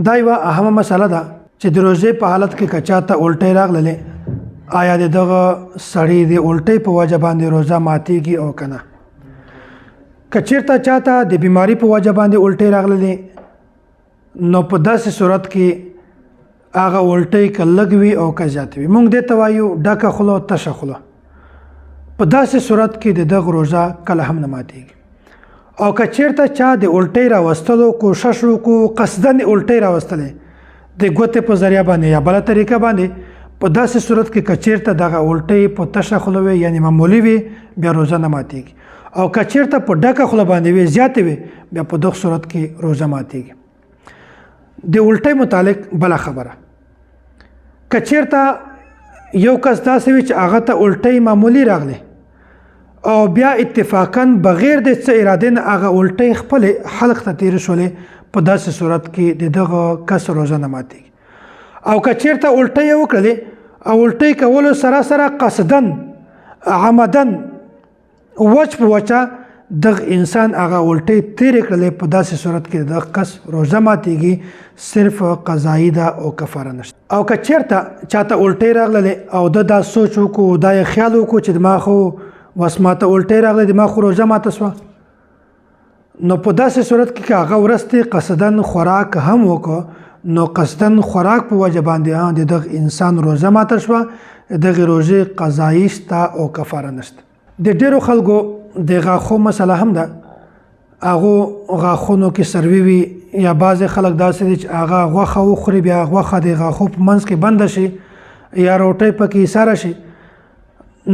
دا یوه اهمه مسله ده چې د روژې په حالت کې که چاته الټۍ راغللې، آیا د دغه سړي د الټۍ په وجه باندې روزه ماتیږي او که نه؟ که چیرته چاته د بیماری په وجه باندې الټۍ راغللې، نو په داسې صورت کې هغه الټۍ که لږ وي او که زیات وي، موږ دې ته وایو ډکه خوله تشه خوله، په داسې صورت کې د دغه روزه کله هم نه ماتیږي. او که چیرته چا د الټۍ راوستلو کوشش وکړو، قصداً الټۍ راوستلې د ګوتې په ذریعه باندې یا بله طریقه باندې، په داسې صورت کې که چیرته دغه الټۍ په تشه خوله وي، یعنی معمولي وي، بیا روزه نه ماتیږي. او که چیرته په ډکه خوله باندې وي، زیاتې وي، بیا په دغه صورت کې روزه ماتیږي. د الټۍ متعلق بله خبره، که چیرته یو کس داسې وي چې هغه ته الټۍ معمولي راغلې او بیا اتفاقاً بغیر د څه ارادې نه هغه الټۍ خپلې حلق ته تېرې شولې، په داسې صورت کې د دغه کس روزه نه ماتیږي. او که چیرته الټۍ یې وکړلې او الټۍ کولو سره سره قصداً عمداً وچ په وچه دغه انسان هغه الټۍ تېرې کړلې، په داسې صورت کې دغه کس روزه ماتیږي، صرف قضایي ده او کفاره نشته. او که چیرته چاته الټۍ راغللې او ده دا سوچ وکړو، دا یې خیال وکړو چې ما خو وس ماته الټۍ راغلې، ما خو روزه ماته شوه، نو په داسې صورت کې که هغه ورځ ته قصداً خوراک هم وکړو، نو قصداً خوراک په وجه باندې د دغه انسان روزه ماته شوه، دغې روزې قضایي شته او کفاره نشته. د ډېرو خلکو د غاښو مسله هم ده، هغو غاښونو کې سروي وي، یا بعضې خلک داسې دي چې هغه غوښه وخوري، بیا غوښه د غاښو په منځ کې بنده شي یا روټۍ پکې ایساره شي،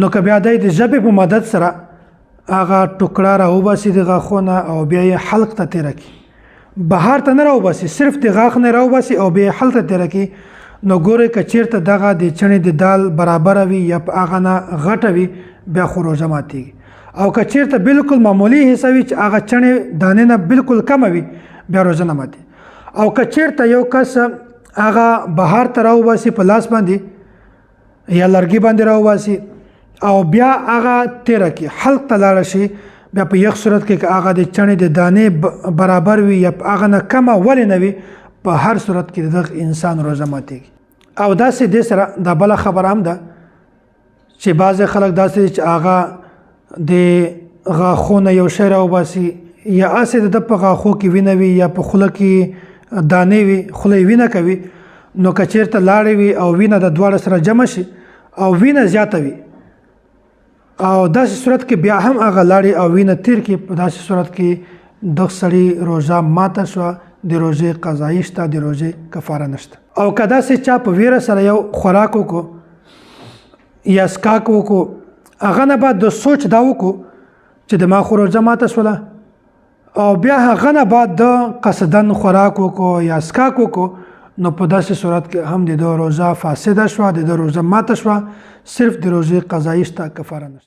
نو که بیا دی د ژبې په مدد سره هغه ټوکړه راوباسي د غاښو نه او بیا یې حلق ته تېره کړي، بهر ته نه راوباسي، صرف د غاښ نه راوباسي او بیا یې حلق ته تېره کړي، نو ګورئ که چیرته دغه د چڼې د دال برابره وي یا په هغه نه غټه وي، بیا خو روژه ماتیږي. او که چیرته بالکل معمولي حصه وي چې هغه چڼې دانې نه بالکل کمه وي، بیا روژه نه ماتیږي. او که چیرته یو کس هغه بهر ته راوباسي په لاس باندې یا لرګي باندې راوباسي او بیا هغه تېره کړي، حلق ته لاړه شي، بیا په یخ صورت کې که هغه د چڼې د دانې برابر وي یا په هغه نه کمه ولې نه وي، په هر صورت کې د دغه انسان روژه ماتیږي. او داسې دې سره دا بله خبره هم ده چې بعضې خلک داسې دي چې هغه د غاښو نه یو شی راوباسي، یا هسې د ده په غاښو کې وینه وي یا په خوله کې دانې وي، خوله یې وینه کوي، نو که چیرته لاړې وي او وینه د دواړه سره جمع شي او وینه زیاته وي، او داسې صورت کې بیا هم هغه لاړې او وینه تیر کړي، په داسې صورت کې دغه سړي روژه ماته شوه، د روژې قضایي شته، د روژې کفاره نشته. او که داسې چا په ویره سره یو خوراک وکړو یا څښاک وکړو، هغه نه بعد د سوچ دا وکړو چې د ما خو روژه ماته شوله، او بیا هغه نه بعد د قصداً خوراک وکړو یا څښاک وکړو، نو په داسې صورت کې هم د ده روژه فاسده شوه، د ده روژه ماته شوه، صرف د روژې قضایي شته، کفاره نشته.